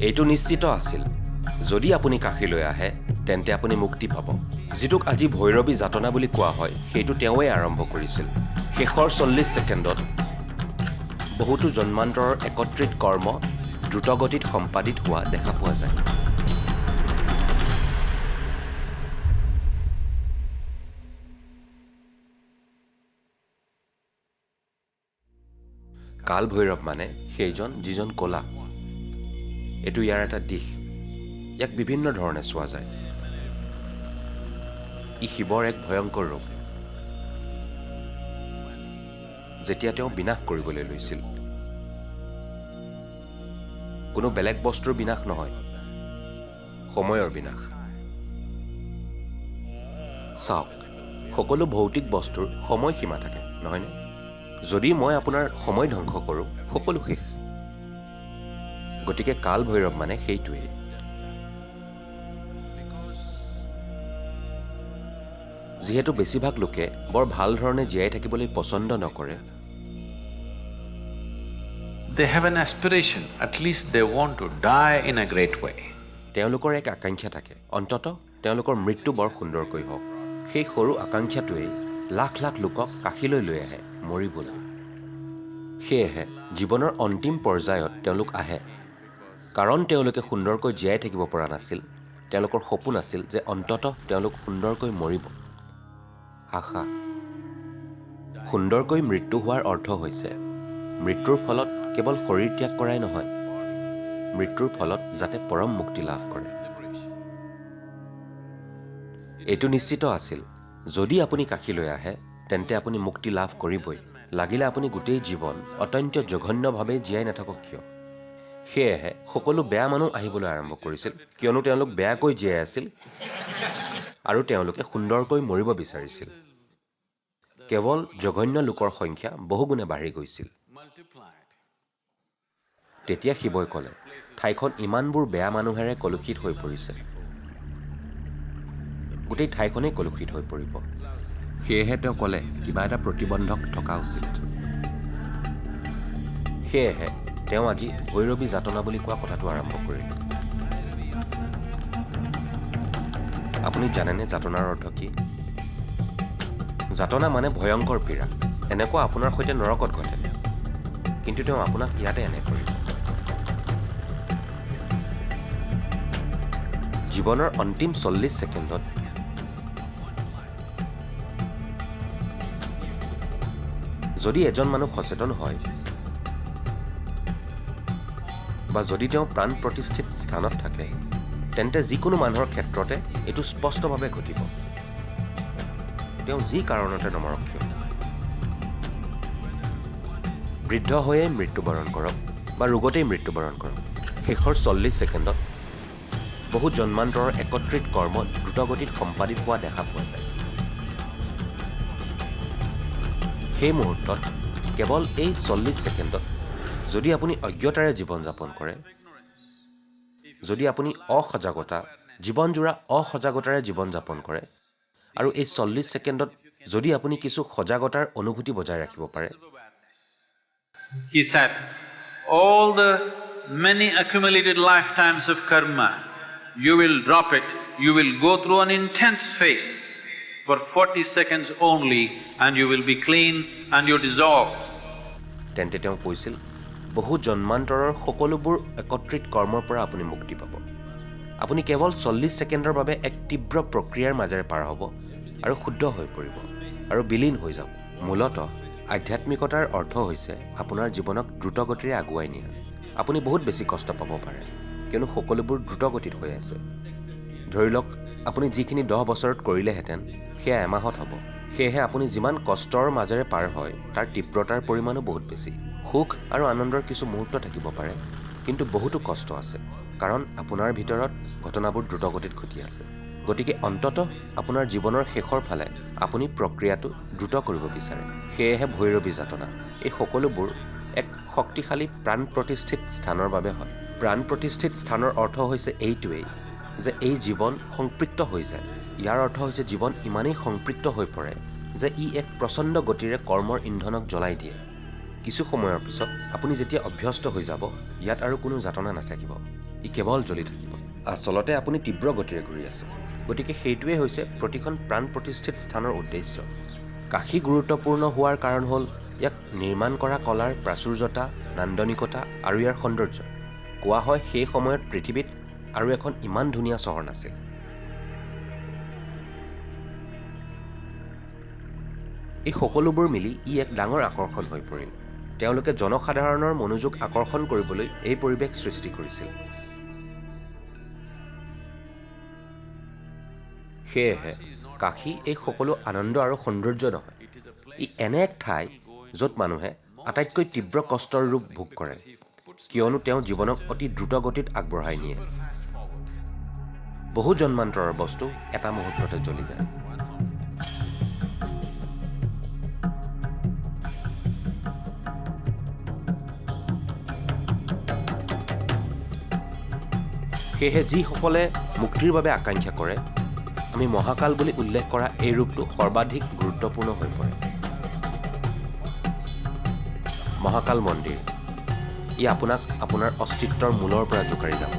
এইটো নিশ্চিত আছিল, যদি আপুনি কাশীলৈ আহে তেন্তে আপুনি মুক্তি পাব। যিটোক আজি ভৈৰৱী যাতনা বুলি কোৱা হয়, সেইটো তেওঁৱেই আৰম্ভ কৰিছিল। শেষৰ 40 ছেকেণ্ডত বহুতো জন্মান্তৰৰ একত্ৰিত কৰ্ম দ্ৰুতগতিত সম্পাদিত হোৱা দেখা পোৱা যায়। কাল ভৈৰৱ মানে সেইজন যিজন ক'লা। এইটো ইয়াৰ এটা দিশ। ইয়াক বিভিন্ন ধৰণে চোৱা যায়। ই শিৱৰ এক ভয়ংকৰ ৰূপ, যেতিয়া তেওঁ বিনাশ কৰিবলৈ লৈছিল। কোনো বেলেগ বস্তুৰ বিনাশ নহয়, সময়ৰ বিনাশ। চাওক, সকলো ভৌতিক বস্তুৰ সময়সীমা থাকে, নহয়নে? যদি মই আপোনাৰ সময় ধ্বংস কৰোঁ, সকলো শেষ। গতিকে কাল ভৈৰৱ মানে সেইটোৱেই। যিহেতু বেছিভাগ লোকে বৰ ভাল ধৰণে জীয়াই থাকিবলৈ পচন্দ নকৰে, They have an aspiration, at least they want to die in a great way. তেওঁলোকৰ এক আকাংক্ষা থাকে, অন্ততঃ তেওঁলোকৰ মৃত্যু বৰ সুন্দৰকৈ হওক। সেই সৰু আকাংক্ষাটোৱেই লাখ লাখ লোকক কাশীলৈ লৈ আহে মৰিবলৈ। সেয়েহে জীৱনৰ অন্তিম পৰ্যায়ত তেওঁলোক আহে, কাৰণ তেওঁলোকে সুন্দৰকৈ জীয়াই থাকিব পৰা নাছিল। তেওঁলোকৰ সপোন আছিল যে অন্ততঃ তেওঁলোক সুন্দৰকৈ মৰিব। আশা। সুন্দৰকৈ মৃত্যু হোৱাৰ অৰ্থ হৈছে মৃত্যুৰ ফলত কেৱল শৰীৰ ত্যাগ কৰাই নহয়, মৃত্যুৰ ফলত যাতে পৰম মুক্তি লাভ কৰে। এইটো নিশ্চিত আছিল, যদি আপুনি কাশীলৈ আহে তেন্তে আপুনি মুক্তি লাভ কৰিবই, লাগিলে আপুনি গোটেই জীৱন অত্যন্ত জঘন্যভাৱে জীয়াই নাথাকক কিয়। সেয়েহে সকলো বেয়া মানুহ আহিবলৈ আৰম্ভ কৰিছিল, কিয়নো তেওঁলোক বেয়াকৈ জীয়াই আছিল আৰু তেওঁলোকে সুন্দৰকৈ মৰিব বিচাৰিছিল। কেৱল জঘন্য লোকৰ সংখ্যা বহুগুণে বাঢ়ি গৈছিল। তেতিয়া শিৱই ক'লে, ঠাইখন ইমানবোৰ বেয়া মানুহেৰে কলুষিত হৈ পৰিছে, গোটেই ঠাইখনেই কলুষিত হৈ পৰিব। সেয়েহে তেওঁ ক'লে, কিবা এটা প্ৰতিবন্ধক থকা উচিত। সেয়েহে তেওঁ আজি ভৈৰৱী যাতনা বুলি কোৱা কথাটো আৰম্ভ কৰিলে। আপুনি জানেনে যাতনাৰ অৰ্থ কি? যাতনা মানে ভয়ংকৰ পীড়া। এনেকুৱা আপোনাৰ সৈতে নৰকত ঘটে, কিন্তু তেওঁ আপোনাক ইয়াতে এনে কৰিব। জীৱনৰ অন্তিম 40 ছেকেণ্ডত যদি এজন মানুহ সচেতন হয় বা যদি তেওঁ প্ৰাণ প্ৰতিষ্ঠিত স্থানত থাকে, তেন্তে যিকোনো মানুহৰ ক্ষেত্ৰতে এইটো স্পষ্টভাৱে ঘটিব, তেওঁ যি কাৰণতে নমৰক কিয়। বৃদ্ধ হৈয়ে মৃত্যুবৰণ কৰক বা ৰোগতেই মৃত্যুবৰণ কৰক, শেষৰ 40 ছেকেণ্ডত বহু জন্মান্তৰৰ একত্ৰিত কৰ্ম দ্ৰুতগতিত সম্পাদিত হোৱা দেখা পোৱা যায়। সেই মুহূৰ্তত কেৱল এই 40 ছেকেণ্ডত যদি আপুনি অজ্ঞতাৰে জীৱন যাপন কৰে, যদি আপুনি অসজাগতা, জীৱনজোৰা অসজাগতাৰে জীৱন যাপন কৰে, আৰু এই 40 ছেকেণ্ডত যদি আপুনি কিছু সজাগতাৰ অনুভূতি বজাই ৰাখিব পাৰে। He said, all the many accumulated lifetimes of karma, you will drop it, you will go through an intense phase for 40 seconds only and you will be clean and you dissolve. তেন্তে তেওঁ কৈছিল, বহু জন্মান্তৰৰ সকলোবোৰ একত্ৰিত কৰ্মৰ পৰা আপুনি মুক্তি পাব। আপুনি কেৱল 40 ছেকেণ্ডৰ বাবে এক তীব্ৰ প্ৰক্ৰিয়াৰ মাজেৰে পাৰ হ'ব আৰু শুদ্ধ হৈ পৰিব আৰু বিলীন হৈ যাব। মূলতঃ আধ্যাত্মিকতাৰ অৰ্থ হৈছে আপোনাৰ জীৱনক দ্ৰুতগতিৰে আগুৱাই নিয়া। আপুনি বহুত বেছি কষ্ট পাব পাৰে, কিয়নো সকলোবোৰ দ্ৰুতগতিত হৈ আছে। ধৰি লওক আপুনি যিখিনি 10 বছৰত কৰিলেহেঁতেন সেয়া এমাহত হ'ব। সেয়েহে আপুনি যিমান কষ্টৰ মাজেৰে পাৰ হয় তাৰ তীব্ৰতাৰ পৰিমাণো বহুত বেছি। সুখ আৰু আনন্দৰ কিছু মুহূৰ্ত থাকিব পাৰে, কিন্তু বহুতো কষ্ট আছে, কাৰণ আপোনাৰ ভিতৰত ঘটনাবোৰ দ্ৰুতগতিত ঘটি আছে। গতিকে অন্ততঃ আপোনাৰ জীৱনৰ শেষৰ ফালে আপুনি প্ৰক্ৰিয়াটো দ্ৰুত কৰিব বিচাৰে। সেয়েহে ভৈৰৱী যাতনা এই সকলোবোৰ এক শক্তিশালী প্ৰাণ প্ৰতিষ্ঠিত স্থানৰ বাবে হয়। প্ৰাণ প্ৰতিষ্ঠিত স্থানৰ অৰ্থ হৈছে এইটোৱেই যে এই জীৱন সংপৃক্ত হৈ যায়। ইয়াৰ অৰ্থ হৈছে জীৱন ইমানেই সংপৃক্ত হৈ পৰে যে ই এক প্ৰচণ্ড গতিৰে কৰ্মৰ ইন্ধনক জ্বলাই দিয়ে। কিছু সময়ৰ পিছত আপুনি যেতিয়া অভ্যস্ত হৈ যাব, ইয়াত আৰু কোনো যাতনা নাথাকিব। ই কেৱল জ্বলি থাকিব। আচলতে আপুনি তীব্ৰ গতিৰে ঘূৰি আছে। গতিকে সেইটোৱেই হৈছে প্ৰতিখন প্ৰাণ প্ৰতিষ্ঠিত স্থানৰ উদ্দেশ্য। কাশী গুৰুত্বপূৰ্ণ হোৱাৰ কাৰণ হ'ল ইয়াক নিৰ্মাণ কৰা কলাৰ প্ৰাচুৰ্যতা, নান্দনিকতা আৰু ইয়াৰ সৌন্দৰ্য। কোৱা হয় সেই সময়ত পৃথিৱীত আৰু এখন ইমান ধুনীয়া চহৰ নাছিল। এই সকলোবোৰ মিলি ই এক ডাঙৰ আকৰ্ষণ হৈ পৰিল। তেওঁলোকে জনসাধাৰণৰ মনোযোগ আকৰ্ষণ কৰিবলৈ এই পৰিৱেশ সৃষ্টি কৰিছিল। সেয়েহে কাশী এই সকলো আনন্দ আৰু সৌন্দৰ্য নহয়, ই এনে এক ঠাই য'ত মানুহে আটাইতকৈ তীব্ৰ কষ্টৰ ৰূপ ভোগ কৰে, কিয়নো তেওঁ জীৱনক অতি দ্ৰুত গতিত আগবঢ়াই নিয়ে। বহু জন্মান্তৰৰ বস্তু এটা মুহূৰ্ততে জ্বলি যায়। সেয়েহে যিসকলে মুক্তিৰ বাবে আকাংক্ষা কৰে, আমি মহাকাল বুলি উল্লেখ কৰা এই ৰূপটো সৰ্বাধিক গুৰুত্বপূৰ্ণ হৈ পৰে। মহাকাল মন্দিৰ, ই আপোনাক আপোনাৰ অস্তিত্বৰ মূলৰ পৰা জোকাৰি যাব।